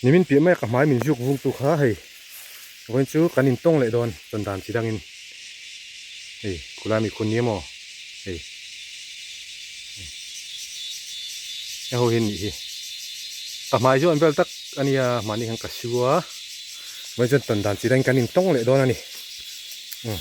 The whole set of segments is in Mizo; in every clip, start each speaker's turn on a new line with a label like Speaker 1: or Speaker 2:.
Speaker 1: Nimin piah mai a ka hmai min zuk vung tu kha hei vawiin chu kan intawng leh dawn tawn dan chi dangin hei khulai mi khun ni emaw hei he ho hi an nih hi ka hmai chu an vel tak a nia mahni khan ka su a vawiin chuan tawn dan chi dangin kan intawng leh dawn a ni umm.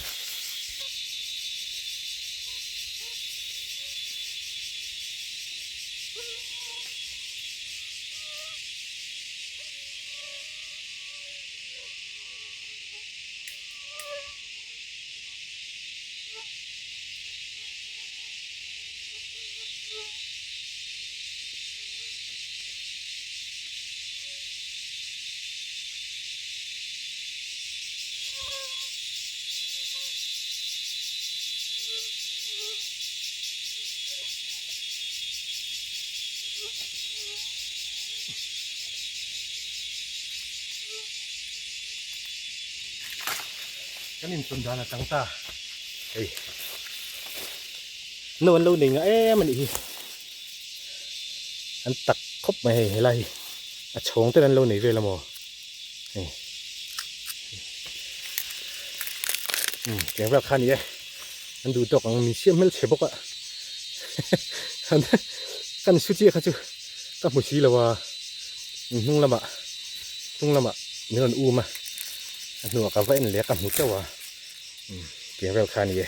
Speaker 1: Kan intawn dan a tang ta hei no an lo nei ngah em a nih hi an tak khawp mai hei helai hi a chhawng ten an lo nei vel a maw hei umm tiang vel kha a ni e an duh tawk ang min siam hmelchhe bawk a kan su chiah kha chu ka hmu si lo a hnung lamah hnung lamah min rawn um a a hnuah ka va en leh a ka hmu chauh a umm tiang vel kha a ni e.